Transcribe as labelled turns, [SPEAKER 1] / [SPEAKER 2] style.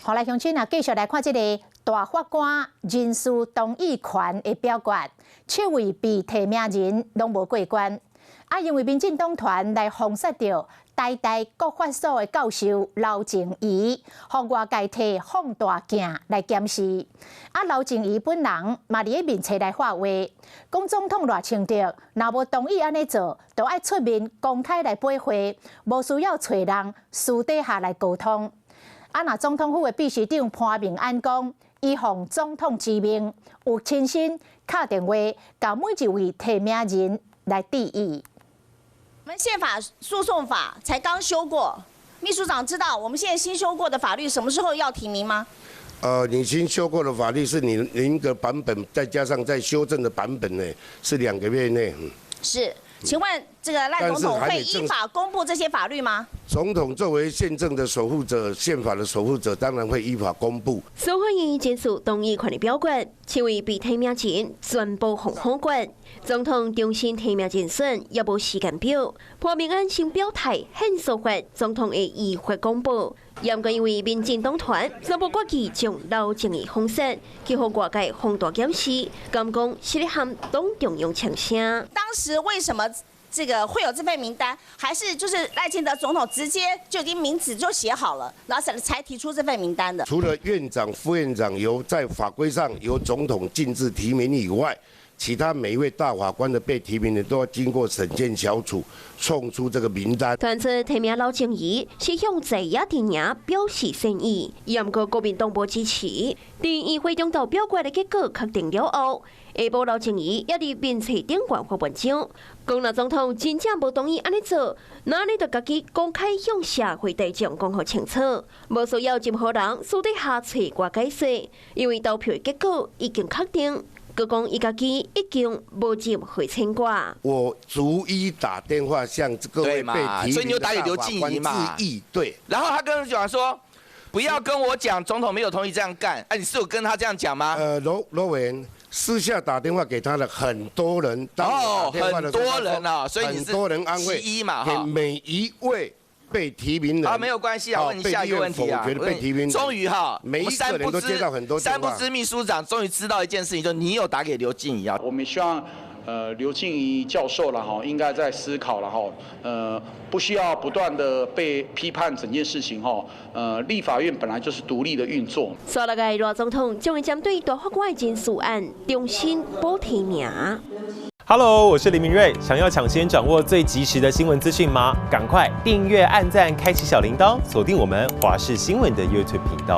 [SPEAKER 1] 好來，鄉親啊，繼續來看這个大法官人事同意權的表決，七位被提名人攏無過關。啊，因為民進黨團來封殺著台大國法所的教授劉靜怡，予外界提放大鏡來檢視。啊，劉靜怡本人嘛佇咧面冊來發話，講總統賴清德若無同意按呢做，就愛出面公開來駁回，無需要揣人私底下來溝通。啊，若總統府的秘書長潘孟安講，伊奉總統之命，有親身敲電話，共每一位提名人來致意。
[SPEAKER 2] 我們憲法訴訟法才剛修過，秘書長知道我們現在新修過的法律什麼時候要提名嗎？
[SPEAKER 3] 你新修過的法律是你您的版本，再加上再修正的版本呢，是2個月內。
[SPEAKER 2] 是，請問這個賴總統會依法公布這些法律嗎？
[SPEAKER 3] 總統作為憲政的守護者、憲法的守護者，當然會依法公布。
[SPEAKER 4] 司法院人事同意權的表決，七位被提名人全部予否決。總統重新提名人選也無時間表，潘孟安先表態，憲訴法總統會依法公布。毋過因為民進黨團宣布決議將劉靜怡封殺，去予外界放大檢視，敢講是咧喊黨中央嗆聲。
[SPEAKER 2] 當時為什麼這個會有這份名單？還是就是賴清德總統直接就已經名字就寫好了，然後才提出這份名單的？
[SPEAKER 3] 除了院長、副院長由在法規上由總統逕自提名以外，其他每一位大法官的被提名人都要經過審薦小組送出這個名單。
[SPEAKER 4] 傳出提名劉靜怡是向在野陣營表示善意，毋過國民黨無支持。佇議會中投表決的結果確定了後，下晡劉靜怡也佇面冊頂懸發文章，講若總統真正無同意按呢做，那你就家己公開向社會大眾講予清楚，無需要任何人私底下揣我解釋，因為投票的結果已經確定。閣講伊家己已經無任何牽掛。
[SPEAKER 3] 我逐一打電話向各位被提
[SPEAKER 5] 所以你就打給劉
[SPEAKER 3] 名的大法
[SPEAKER 5] 靜怡嘛
[SPEAKER 3] 官致意，對。
[SPEAKER 5] 然後他跟我講說，不要跟我講總統沒有同意這樣幹。哎，你是有跟他這樣講嗎？
[SPEAKER 3] 羅羅委員私下打電話給他的很多人，
[SPEAKER 5] 哦，很多人啊，所以你
[SPEAKER 3] 很多人安慰
[SPEAKER 5] 其一嘛，
[SPEAKER 3] 給每一位被提名人
[SPEAKER 5] 啊，沒有關係啊，問你下一個問題啊。
[SPEAKER 3] 被提名，
[SPEAKER 5] 終於哈，
[SPEAKER 3] 每一個人都接到很多
[SPEAKER 5] 三不知秘書長終於知道一件事情，就你有打給劉靜怡啊。
[SPEAKER 6] 我們希望，劉靜怡教授了哈，應該在思考了哈，不需要不斷的被批判整件事情哈，立法院本來就是獨立的運作。
[SPEAKER 4] 煞落來賴總統將會針對大法官人事案重新補提名。
[SPEAKER 7] Hello，我是林明瑞。想要搶先掌握最及時的新聞資訊嗎？趕快訂閱、按讚、開啟小鈴鐺，鎖定我們華視新聞的 YouTube 頻道。